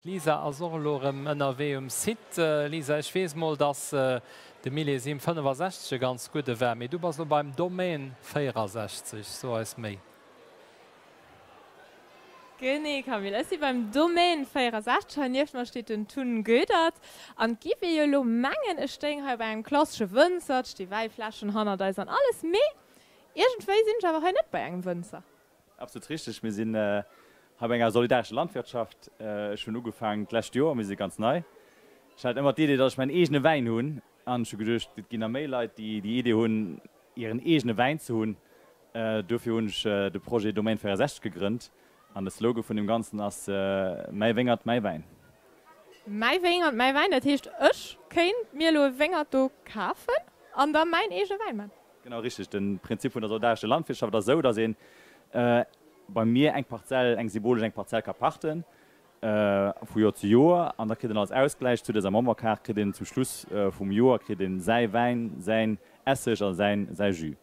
D'Lisa ass och elo erëm ënnerwee um Site. Lisa, ech weess mol, dass de Millésime 65 e ganz gudde war, mee du bass elo beim Domaine 64. So eis méi. Genee Camille, ech si beim Domaine 64. Hei nieft mer steet den Tun Goedert. An et giff ee jo elo mengen, ech stéing hei bei engem klassesche Wënzer, et sti Wäifläschen hannert eis an alles, mee iergendwéi sinn ech awer hei net bei engem Wënzer. Absolut richteg. Mir sinn hei bei enger solidarescher Landwirtschaft. Ech hunn ugefaangen d'lescht Joer, mir si ganz nei. Ech hat ëmmer d'Idee, datt ech mäin eegene Wäin hunn an ech hu geduecht, et ginn nach méi Leit, déi déi Idee hunn, hiren eegene Wäin ze hunn. Dofir hunn ech de Projet Domaine 64 gegrënnt an de Slogan vun deem Ganzen ass Mäi Wéngert, mäi Wäin. Mäi Wéngert, mäi Wäin, dat heescht, ech kéint mir elo e Wéngert do kafen an da mäin eegene Wäin man? Genau richteg. De Prinzip vun der solidarescher Landwirtschaft ass esou, datt ee bei mir eng Parzell, eng symbolesch eng Parzell ka pachten vu Joer zu Joer an da kritt een als Ausgläich zu dëser Memberkaart kritt een zum Schluss vum Joer kritt een säi Wäin, säin Esseg a säin säi Jus.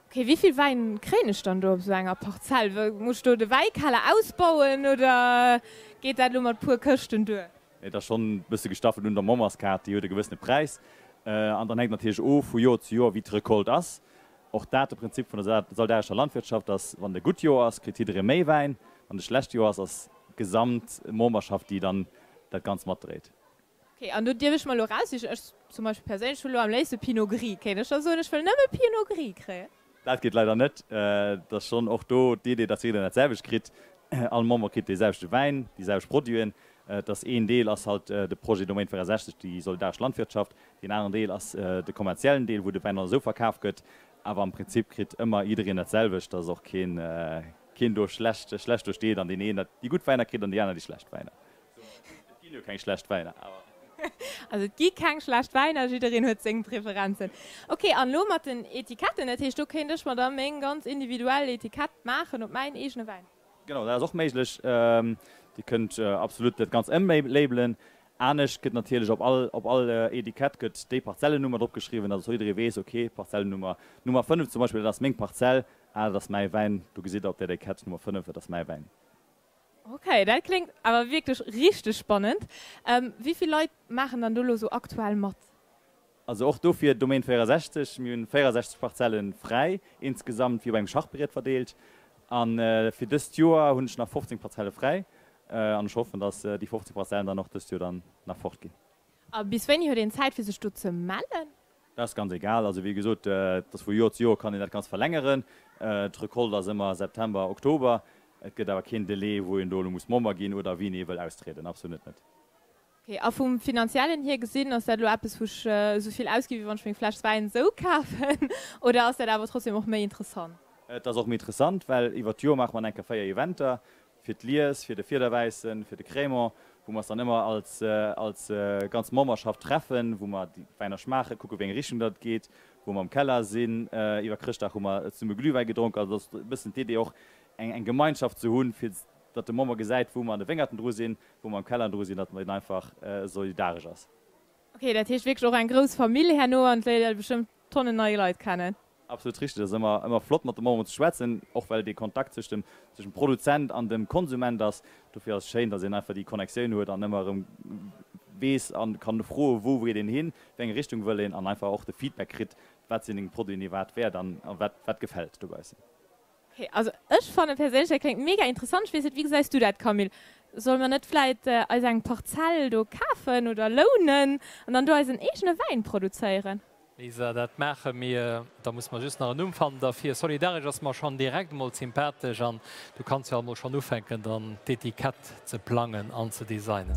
Ok, wéi vill Wäin kréien ech dann do op esou enger Parzell? Muss ech do de Wäikeller ausbauen oder geet dat elo mat puer Këschten duer? Et ass schonn e bësse gestaffelt un der Memberskaart, déi huet e gewëssene Präis. An dann hänkt natierlech of vu Joer zu Joer, wéi d'Recolte ass. Och dat de Prinzip vun der solidarescher Landwirtschaft ass, wann e gutt Joer ass, kritt jidderee méi Wäin, wann e schlecht Joer ass, ass d'gesamt Memberschaft, déi dann dat Ganzt matdréit. Ok, an do dierf ech mer elo eraussichen, ech zum Beispill perséinlech hu lo am léifste Pinot Gris, kéint ech da soen, ech wëll nëmme Pinot Gris kréien? Dat geet leider net. Et ass schonn och do d'Idee, dass jiddereen dat selwecht kritt. All Member kritt dee selwechte Wäin, déi selwecht Produiten. Et ass een Deel ass halt de Projet Domaine 64, déi solidaresch Landwirtschaft. Deen aneren Deel ass de kommerziellen Deel, wou de Wäin dann esou verkaf gëtt. Awer am Prinzip kritt ëmmer jiddereen dat selwecht, dass och keen, keen do schlecht, schlecht do steet an deen een déi gutt Wäiner kritt an déi aner déi schlecht Wäiner. Et ginn jo keng schlecht Wäiner, awer. Also et gi keng schlecht Wäiner, jiddereen huet seng Preferenzen. Ok, an elo mat den Etiketten, dat heescht do kéint ech mer da meng ganz individuell Etikett maachen op mäin eegene Wäin? Genau, dat ass och méiglech. Dir kënnt absolut dat Ganzt ëmlabelen. Anescht gëtt natierlech op all op all Etikett gëtt déi Parzellennummer drop geschriwwen, datt och jidderee weess, ok, Parzellennummer Nummer 5 zum Beispill, dat ass meng Parzell, ah dat ass mäi Wäin, do gesitt der op där Etikett Nummer 5, dat ass mäi Wäin. Ok, dat kléngt awer wierklech richteg spannend. Wéi vill Leit maachen dann do elo sou aktuell mat? Also och dofir Domaine 64, mir hunn 64 Parzellen fräi insgesamt wéi op engem Schachbriet verdeelt. A fir dëst Joer hunn ech nach 15 Parzelle fräi an ech hoffen, dass déi 15 Parzellen dann och dëst Joer dann nach fort ginn. A bis wéini huet een Zäit fir sech do ze mellen? Dat ass ganz egal. Also wéi gesot, et ass vu Joer zu Joer kann een dat Ganzt verlängeren. D'Recolte ass ëmmer September, Oktober. Et gëtt awer keen Delai, wou een do elo muss Member ginn oder wien ee wëll austrieden. Absolut net. Ok, a vum finanziellen hier gesinn, ass dat elo eppes wou ech esou vill ausginn, wéi wann ech meng Fläsch Wäin esou kafen, oder ass dat awer trotzdem och méi interessant? Et ass och méi interessant, well iwwer d'Joer maache mer an enker 4 Eventer, fir d'Lies, fir de Fiederwäissen, fir de Crémant, wou mer eis dann ëmmer als als ganz Memberschaft treffen, wou mer déi Wäiner schmaachen, kucke wéi eng Richtung dat et geet, wou mer am Keller sinn. Iwwer Chrëschtdag hu mer zesumme Glühwäi gedronk. Also dat ass e bëssen d'Idee och eng eng Gemeinschaft ze hunn, fir datt de Member gesäit, wou mer an de Wéngerten dru sinn, wou mer am Keller dru sinn, datt een einfach solidaresch ass. Ok, dat heescht wierklech och eng grouss Famill herno an et léiert ee bestëmmt Tonnen nei Leit kennen. Absolut richteg, et ass ëmmer ëmmer flott mat de Memberen ze schwätzen, och well dee Kontakt zwëscht dem zwëscht dem Produzent an dem Konsument ass. Dofir ass et schéin, datt een einfach déi Connectioun huet an ëmmer erëm weess an kann froen, wou geet een hin, wéi eng Richtung wëll een an einfach och de Feedback kritt, wat sinn deng Produiten iwwerhaapt wäert an wat wat gefält dobaussen. Ok, also ech fannen perséinlech dat kléngt mega interessant. Ech weess net, wéi gesäis du dat Camille? Solle mer net vläit eis eng Parzell do kafen oder lounen an dann do eisen eegene Wäin produzéieren? Lisa, dat maache mir. Da musse mer just nach en Numm fannen derfir. Solidaresch ass mer schonn direkt emol sympathesch an du kanns jo alt mol schonn ufänken dann d'Etikett ze plangen an ze designen.